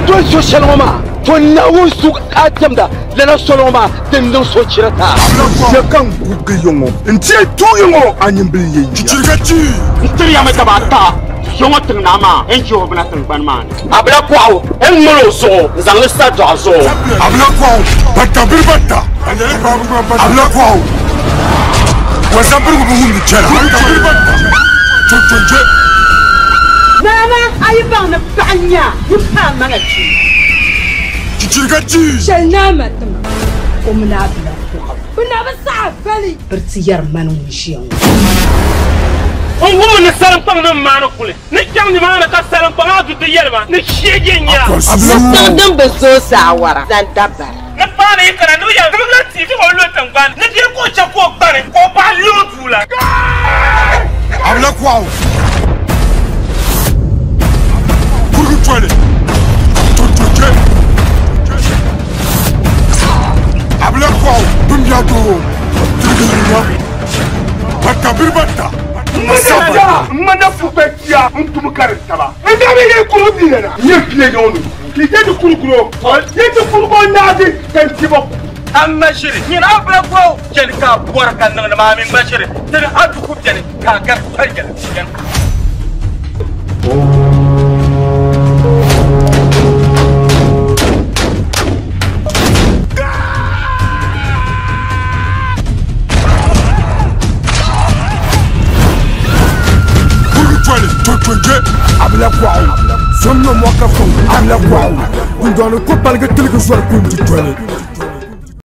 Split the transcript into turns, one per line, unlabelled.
Doli so shɛli ŋɔ maa, to Naawuni su a diɛmda lala soli ŋɔ maa din niŋ sochira taa.
Ya ka n guugi ya ŋɔ n-ti a tuui ŋɔ a nyimbil ye ya.
N tiri ya mi daba ata ya ŋɔ tiŋ naa maa n je o bina tiŋgbani maa ni. A bila kɔɣu n ŋmali o zuɣu n zaŋ li sa dɔɣu zuɣu.
A bila kɔɣu bata biri bata. A bila kɔɣu wazambirigu bi wumdi chɛla. Bata biri bata. Tontonje.
Nana, a yi baŋ ni paɣa nya yi paai maŋa chi.
Chichiriga chi.
Shɛli naa ma tima, o mini a bila kɔɣu. Bɛ na bi saɣa vali. Biri ti yɛri mani ŋun ʒiya ŋɔ.
N wum ni salinkpaŋ nim maani kuli ni chaŋ nimaani ka salinkpaŋ a du ti yɛli ma ni sheegi n nya.
Tiŋ din bi zooi saawara zaŋ dabari.
Ni paani yi kana ni bi yɛn tibigila tia ti o lo tingbani ni bia ka o chɛ ka o gbani ka o paɣa li o duu la.
A bila kɔɣu. Kurugu toli. Tontonje. A bila kɔɣu bimbiya doo. Tirigi yiŋa. Bata biri bata.
N mana fukpɛtia n tum kari taba n da bɛ ye kuru bi yɛra n ye file ɲɔgɔn k'i tɛ di kurukuro ye ti kuruko naati ka n tibɔ an ma ʒiri nyina a bila ko jɛni k'a bɔra ka niŋdi maa min ma ʒiri tini a duku bɛni k'a gari pali jɛli.
Kurugu toli. Tontonje. A bila kɔɣu. Somno mɔka fɔŋ. A bila kɔɣu. Kundɔni ko paligi tiligi zɔri kundi toli.